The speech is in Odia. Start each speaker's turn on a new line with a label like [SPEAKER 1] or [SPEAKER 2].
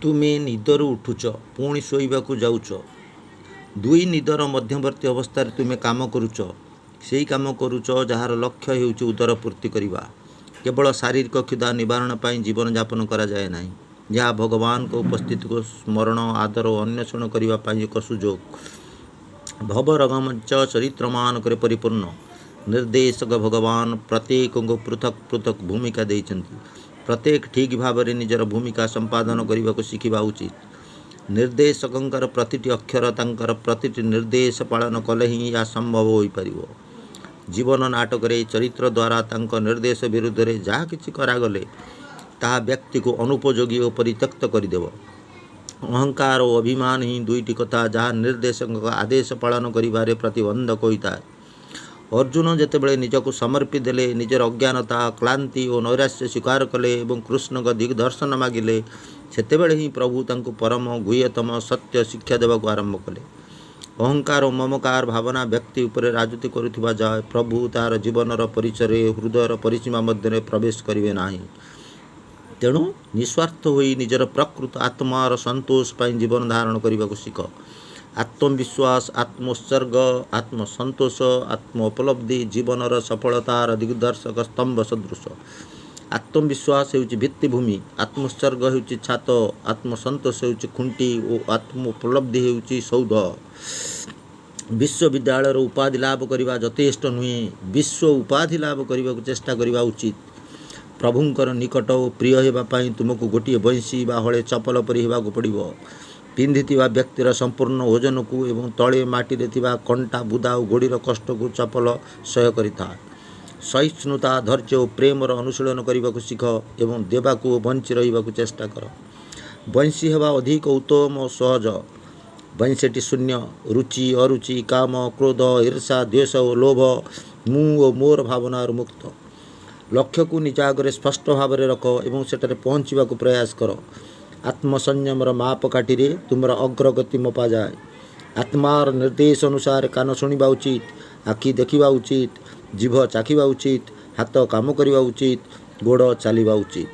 [SPEAKER 1] ତୁମେ ନିଦରୁ ଉଠୁଛ, ପୁଣି ଶୋଇବାକୁ ଯାଉଛ। ଦୁଇ ନିଦର ମଧ୍ୟବର୍ତ୍ତୀ ଅବସ୍ଥାରେ ତୁମେ କାମ କରୁଛ। ସେଇ କାମ କରୁଛ, ଯାହାର ଲକ୍ଷ୍ୟ ହେଉଛି ଉଦର ପୂର୍ତ୍ତି କରିବା। କେବଳ ଶାରୀରିକ କ୍ଷୁଧା ନିବାରଣ ପାଇଁ ଜୀବନଯାପନ କରାଯାଏ ନାହିଁ। ଏହା ଭଗବାନଙ୍କ ଉପସ୍ଥିତିକୁ ସ୍ମରଣ, ଆଦର ଓ ଅନ୍ୱେଷଣ କରିବା ପାଇଁ ଏକ ସୁଯୋଗ। ଭବ ରଙ୍ଗମଞ୍ଚ ଚରିତ୍ରମାନଙ୍କରେ ପରିପୂର୍ଣ୍ଣ। ନିର୍ଦ୍ଦେଶକ ଭଗବାନ ପ୍ରତ୍ୟେକଙ୍କୁ ପୃଥକ୍ ପୃଥକ୍ ଭୂମିକା ଦେଇଛନ୍ତି। ପ୍ରତ୍ୟେକ ଠିକ୍ ଭାବରେ ନିଜର ଭୂମିକା ସମ୍ପାଦନ କରିବାକୁ ଶିଖିବା ଉଚିତ। ନିର୍ଦ୍ଦେଶକଙ୍କର ପ୍ରତିଟି ଅକ୍ଷର, ତାଙ୍କର ପ୍ରତିଟି ନିର୍ଦ୍ଦେଶ ପାଳନ କଲେ ହିଁ ଏହା ସମ୍ଭବ ହୋଇପାରିବ। ଜୀବନ ନାଟକରେ ଚରିତ୍ର ଦ୍ୱାରା ତାଙ୍କ ନିର୍ଦ୍ଦେଶ ବିରୁଦ୍ଧରେ ଯାହା କିଛି କରାଗଲେ, ତାହା ବ୍ୟକ୍ତିକୁ ଅନୁପଯୋଗୀ ଓ ପରିତ୍ୟକ୍ତ କରିଦେବ। ଅହଙ୍କାର ଓ ଅଭିମାନ ହିଁ ଦୁଇଟି କଥା, ଯାହା ନିର୍ଦ୍ଦେଶକଙ୍କ ଆଦେଶ ପାଳନ କରିବାରେ ପ୍ରତିବନ୍ଧକ ହୋଇଥାଏ। ଅର୍ଜୁନ ଯେତେବେଳେ ନିଜକୁ ସମର୍ପି ଦେଲେ, ନିଜର ଅଜ୍ଞାନତା, କ୍ଳାନ୍ତି ଓ ନୈରାଶ୍ୟ ସ୍ୱୀକାର କଲେ ଏବଂ କୃଷ୍ଣଙ୍କ ଦିଗ୍ଦର୍ଶନ ମାଗିଲେ, ସେତେବେଳେ ହିଁ ପ୍ରଭୁ ତାଙ୍କୁ ପରମ ଗୁହ୍ୟତମ ସତ୍ୟ ଶିକ୍ଷା ଦେବାକୁ ଆରମ୍ଭ କଲେ। ଅହଙ୍କାର ଓ ମମକାର ଭାବନା ବ୍ୟକ୍ତି ଉପରେ ରାଜୁତି କରୁଥିବା ଯାଏ ପ୍ରଭୁ ତାହାର ଜୀବନର ପରିସରରେ, ହୃଦୟର ପରିସୀମା ମଧ୍ୟରେ ପ୍ରବେଶ କରିବେ ନାହିଁ। ତେଣୁ ନିଃସ୍ୱାର୍ଥ ହୋଇ ନିଜର ପ୍ରକୃତ ଆତ୍ମାର ସନ୍ତୋଷ ପାଇଁ ଜୀବନ ଧାରଣ କରିବାକୁ ଶିଖ। ଆତ୍ମବିଶ୍ୱାସ, ଆତ୍ମୋତ୍ସର୍ଗ, ଆତ୍ମସନ୍ତୋଷ, ଆତ୍ମ ଉପଲବ୍ଧି ଜୀବନର ସଫଳତାର ଦିଗ୍ଦର୍ଶକ ସ୍ତମ୍ଭ ସଦୃଶ। ଆତ୍ମବିଶ୍ୱାସ ହେଉଛି ଭିତ୍ତିଭୂମି, ଆତ୍ମୋତ୍ସର୍ଗ ହେଉଛି ଛାତ, ଆତ୍ମସନ୍ତୋଷ ହେଉଛି ଖୁଣ୍ଟି ଓ ଆତ୍ମ ଉପଲବ୍ଧି ହେଉଛି ସୌଧ। ବିଶ୍ୱବିଦ୍ୟାଳୟର ଉପାଧି ଲାଭ କରିବା ଯଥେଷ୍ଟ ନୁହେଁ, ବିଶ୍ୱ ଉପାଧି ଲାଭ କରିବାକୁ ଚେଷ୍ଟା କରିବା ଉଚିତ। ପ୍ରଭୁଙ୍କର ନିକଟ ଓ ପ୍ରିୟ ହେବା ପାଇଁ ତୁମକୁ ଗୋଟିଏ ବଇଁଶୀ ବା ହଳେ ଚପଲ ପରି ହେବାକୁ ପଡ଼ିବ। ପିନ୍ଧିଥିବା ବ୍ୟକ୍ତିର ସମ୍ପୂର୍ଣ୍ଣ ଓଜନକୁ ଏବଂ ତଳେ ମାଟିରେ ଥିବା କଣ୍ଟା, ବୁଦା ଓ ଗୋଡ଼ିର କଷ୍ଟକୁ ଚପଲ ସହ୍ୟ କରିଥାଏ। ସହିଷ୍ଣୁତା, ଧୈର୍ଯ୍ୟ ଓ ପ୍ରେମର ଅନୁଶୀଳନ କରିବାକୁ ଶିଖ ଏବଂ ଦେବାକୁ ଓ ବଞ୍ଚି ରହିବାକୁ ଚେଷ୍ଟା କର। ବଇଁଶୀ ହେବା ଅଧିକ ଉତ୍ତମ ଓ ସହଜ। ବଇଁଶୀଟି ଶୂନ୍ୟ। ରୁଚି, ଅରୁଚି, କାମ, କ୍ରୋଧ, ଈର୍ଷା, ଦ୍ୱେଷ ଓ ଲୋଭ, ମୁଁ ଓ ମୋର ଭାବନାରୁ ମୁକ୍ତ। ଲକ୍ଷ୍ୟକୁ ନିଜ ଆଗରେ ସ୍ପଷ୍ଟ ଭାବରେ ରଖ ଏବଂ ସେଠାରେ ପହଞ୍ଚିବାକୁ ପ୍ରୟାସ କର। ଆତ୍ମସଂଯମର ମାପକାଠିରେ ତୁମର ଅଗ୍ରଗତି ମପାଯାଏ। ଆତ୍ମାର ନିର୍ଦ୍ଦେଶ ଅନୁସାରେ କାନ ଶୁଣିବା ଉଚିତ, ଆଖି ଦେଖିବା ଉଚିତ, ଜିଭ ଚାଖିବା ଉଚିତ, ହାତ କାମ କରିବା ଉଚିତ, ଗୋଡ଼ ଚାଲିବା ଉଚିତ।